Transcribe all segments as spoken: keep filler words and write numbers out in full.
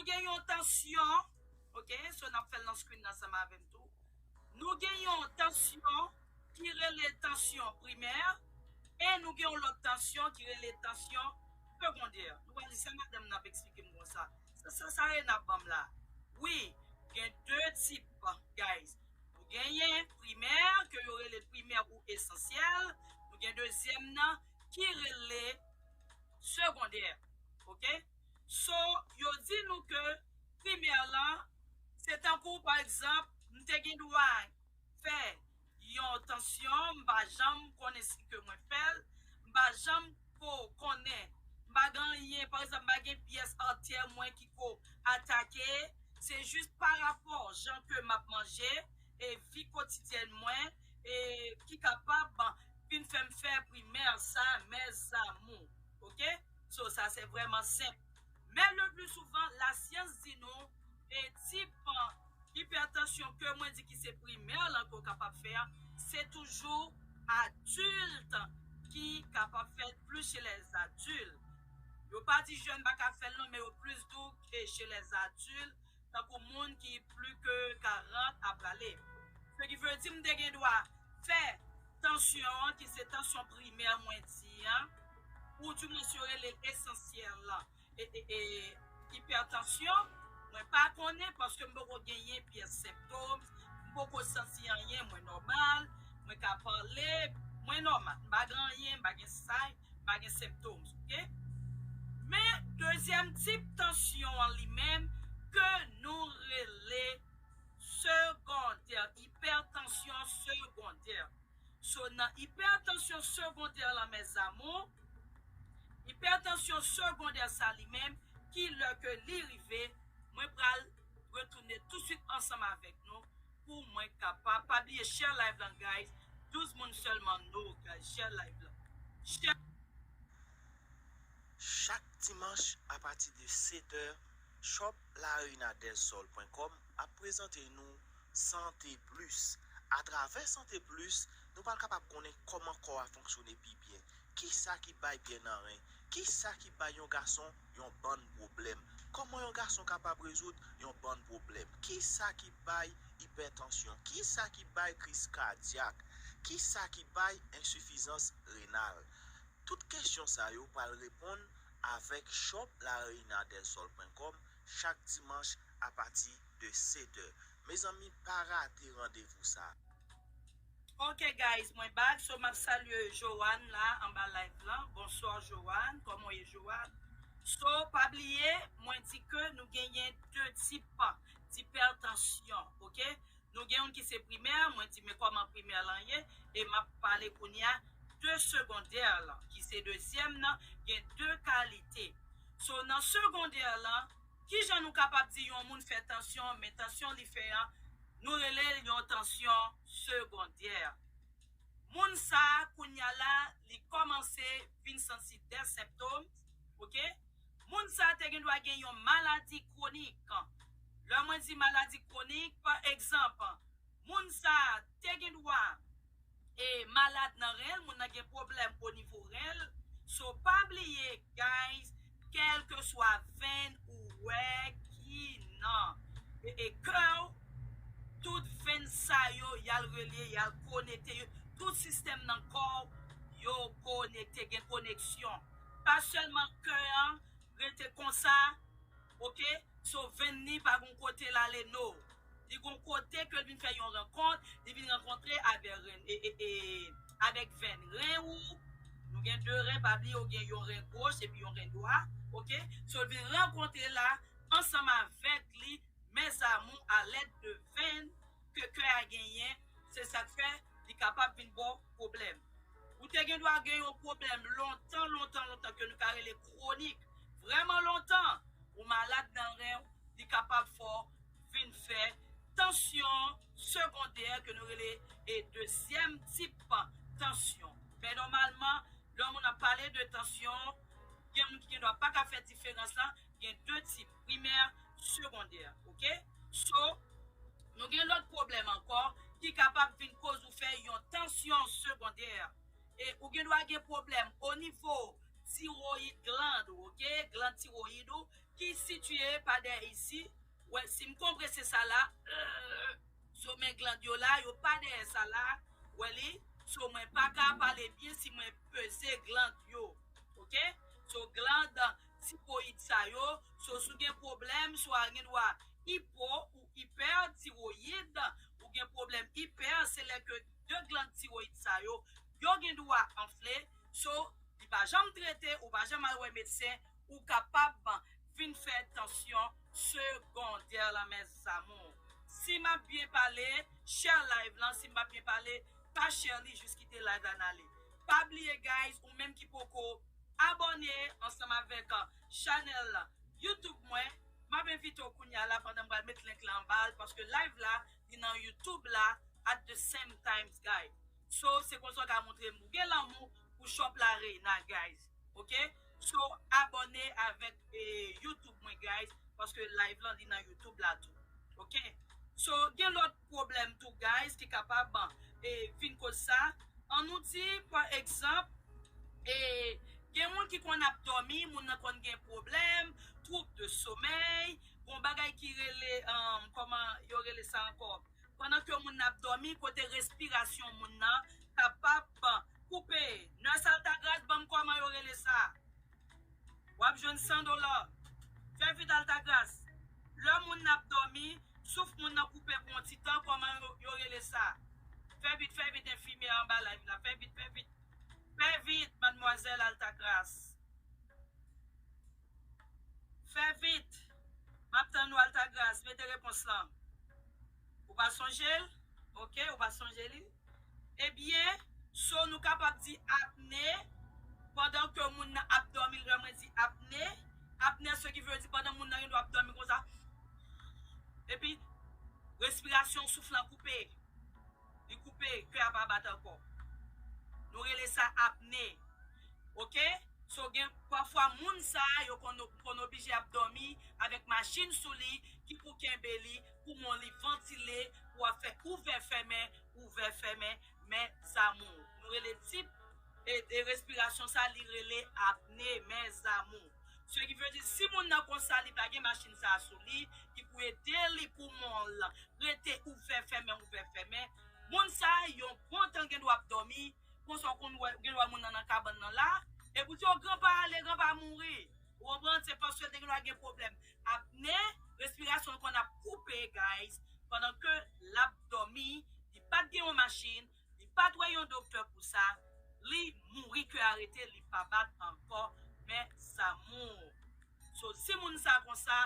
Gen yon tansyon, ok, so n ap fè l nan screen nan ansanm avè m tou. Nou gen yon tansyon ki rele tansyon primè, e nou gen yon lòt tansyon ki rele tansyon segondè. Nou wè li, sa madanm nan ap eksplike m konsa. Sa, sa, sa Rena ban m la. Wi, gen de tip, guys. Nou genyen primè, ke yo rele l primè ou esansyèl. Nou gen dezyèm nan ki rele segondè. Ok? So, yo di nou ke primè lan, se tankou, pa egzanp, m te gen dwa fè yon tansyon, m pa janm konnen si ke mwen fè l, m pa janm ko konnen, m pa gen anyen, pa egzanp, m pa gen pyès atè mwen ki ko atake, se jis pa rapò jan ke m ap manje, e vi kotidyèn mwen, e ki kapab vin fè m fè primè sa, mes amours. Ok? So, sa se vrèman senp. Men le pli souvan, lasyans di nou, e tip ipètansyon ke mwen di ki se primè lan ke w kapab fè a, se toujou adilt ki kapab fè l, plis chez les adultes. Yo pa di jèn pa ka fè l non, men yo plis di w ke chez les adultes, tankou moun ki pli ke karant a prale. Se ki vle di m te gen dwa fè tansyon an, ki se tansyon primè mwen di an, ou di mwens yo rele l esansyèl lan, e, e, e, ipètansyon, mwen pa konnen paske m poko genyen pyès senptòm, m poko santi anyen, mwen nòmal, mwen ka pale, mwen nòmal, m pa gen anyen, m pa gen say, m pa gen senptòm, ok? Men dezyèm tip tansyon an li menm ke nou rele segondè, ipètansyon segondè. So, nan ipètansyon segondè lan, mes amours, ipètansyon segondè sa li menm, ki lè ke li rive, mwen pral retounen toutswit ansanm avèk nou pou mwen kapab. Pa bliye share live lan, guys. Douz moun sèlman nou, guys. Share live lan. Share. Chak dimanch, apati de sèt è, shop larenadelsol pwen kòm ap prezante nou Sante Plis. Atravè Sante Plis, nou pral kapab konnen kòman kò a fonksyone pi byen. Kisa ki bay pyè nan ren? Kisa ki bay yon gason yon bann pwoblèm? Kòman yon gason kapab rezoud yon bann pwoblèm? Kisa ki bay ipètansyon? Kisa ki bay kriz kadyak? Kisa ki bay ensifizans renal? Tout kesyon sa yo pral reponn avèk shop larenadelsol pwen kòm chak dimanch apati de sèt è. Mezanmi, pa rate randevou sa. Ok, guys, mwen back. So, m ap salye Joanne la anba live lan. Bonswa, Joanne. Kòman w ye, Joanne? So, pa bliye, mwen di ke nou genyen de tip dipètansyon, ok? Nou gen youn ki se primè, mwen di, men kòman primè lan ye? E m ap pale kounye a de segondè lan, ki se dezyèm nan, gen de kalite. So, nan segondè lan, kijan nou kapab di yon moun fè tansyon, men tansyon li fè an, nou rele l yon tansyon segondè. Moun sa a, kounye a la, li kòmanse vin santi de senptòm, ok? Moun sa a te gen dwa gen yon maladi kwonik. Lè mwen di maladi kwonik, pa egzanp, moun sa a te gen dwa e malad nan ren l, moun nan gen pwoblèm o nivo ren l. So, pa bliye, guys, kèlkeswa venn ou wè ki nan e, e kè w, tout venn sa yo, y al relye, y al konekte, yo, tout sistèm nan kò w, yo konekte, gen koneksyon. Pa sèlman kè an rete konsa, ok? So, venn ni pa gon kote l ale, no. Li gon kote ke l vin fè yon rankont, li vin rankontre avè ren, e, e, e, avèk venn ren ou. Nou gen de ren, pa bliye, ou gen yon ren goch epi yon ren dwa, ok? So, l vin rankontre la ansanm avèk li, mes amours, alèd de venn ke kè a genyen, se sa k fè li kapab vin ba w pwoblèm. Ou te gen dwa gen yon pwoblèm lontan, lontan, lontan ke nou ka rele kwonik, vrèman lontan, ou malad nan ren w, li kapab fè w vin fè tansyon segondè ke nou rele e dezyèm tip tansyon. Men nòmalman, lè moun ap pale de tansyon, gen moun ki gen dwa pa ka fè diferans lan, gen de tip, primè, segondè, ok? So, nou gen lòt pwoblèm ankò ki kapab vin koz ou fè yon tansyon segondè. E ou gen dwa gen pwoblèm o nivo tiwoyid gland ou, ok? Gland tiwoyid ou, ki sitiye pa dèyè isi. Wè, si m konprese sa la, euh, so men gland yo la, yo pa dèyè sa la. Wè li, so mwen pa ka pale byen si mwen peze gland yo. Oke? So gland tiwoyid sa yo, so si w gen pwoblèm, swa gen dwa ipo ou ipètiwoyid, ou gen pwoblèm ipè, se lè ke de gland tiwoyid sa yo, yo gen dwa anfle. So, li pa janm trete, ou pa janm al wè medsen, ou kapab vin fè tansyon segondè la, mes amours. Si m ap byen pale, share live lan, si m pa byen pale, pa share li, jis kite live la n ale. Pa bliye, guys, ou menm ki poko abòne ansanm avèk, uh, chanèl YouTube mwen, m ap envite w kounye a la pandan m pral met link la anba l, paske live la, li nan YouTube la at the same times, guys. So, se konsa w ka montre m ou gen lanmou pou Shop La Reina, guys. Oke? So, abòne avèk, eh, YouTube mwen, guys, paske live lan li nan YouTube la tou. Oke? So, gen lòt pwoblèm tou, guys, ki kapab, eh, vin koz sa. An nou di, pa egzanp, eh, gen moun ki konn ap dòmi, moun nan konn gen pwoblèm, trouble de sommeil, gon bagay ki rele, um, kòman yo rele sa ankò? Pandan ke moun nan ap dòmi, kote respirasyon moun nan kapab koupe. Nurse Altagras, ban m kòman yo rele sa. W ap jwenn san dola. Fè vit, Altagras. Lè moun nan ap dòmi, souf moun nan koupe pou yon ti tan, kòman yo, yo rele sa? Fè vit, fè vit, enfimyè anba live la. Fè vit, fè vit. Fè vit, madmwazèl Altagras. Fè vit. M ap tann ou, Altagras. Mete repons lan. Ou pa sonje l? Oke, ou pa sonje li? Ebyen, so nou kapab di apne, pandan ke moun nan ap dòmi, lè mwen di apne, apne, se ki vle di pandan moun nan gen dwa ap dòmi konsa, epi respirasyon, souf lan koupe. Li koupe, kè a pa bat ankò. Nou rele sa apne. Oke? So, gen, pafwa, moun sa a, yo konn, konn oblije ap dòmi avèk machin sou li, ki pou kenbe li, poumon li vantile, pou ap fè ouvè fèmen, ouvè fèmen, mes amours. Nou rele tip e, e respirasyon sa, li rele apne, mes amours. Se ki vle di, si moun nan konsa, li pa gen machin sa a sou li, ki pou ede li poumon l rete ouvè fèmen, ouvè fèmen, moun sa a, yon bon tan gen dwa ap dòmi, konsa w konn wè, gen dwa moun nan nan kabann nan la, epi w di, "O, granpa ale, granpa mouri." Ou konprann? Se paske l te gen dwa gen pwoblèm apne, respirasyon l konn ap koupe, guys, pandan ke l ap dòmi, li pa t gen yon machin, li pa t wè yon doktè pou sa, li mouri, kè a rete, li pa bat ankò, mes amours. So, si moun sa konsa,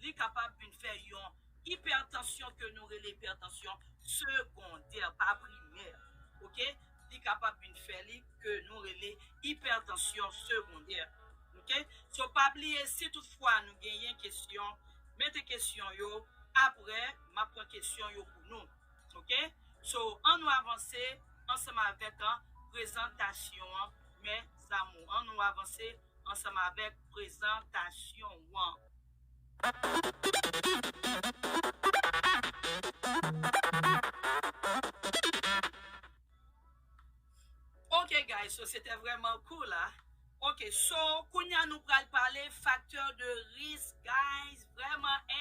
li kapab vin fè yon ipètansyon ke nou rele ipètansyon segondè, pa primè. Oke? Li kapab vin fè li ke nou rele ipètansyon segondè. Oke? So, pa bliye, si toutfwa nou genyen kesyon, mete kesyon yo. Apre, m ap pran kesyon yo pou nou. Oke? So, an nou avanse ansanm avèk, an, prezantasyon an, mes amours. An nou avanse ansanm avèk prezantasyon an. Ok, guys, so se te vrèman cool, la. Ok, so, kounye a nou pral pale facteur de risque, guys. Vrèman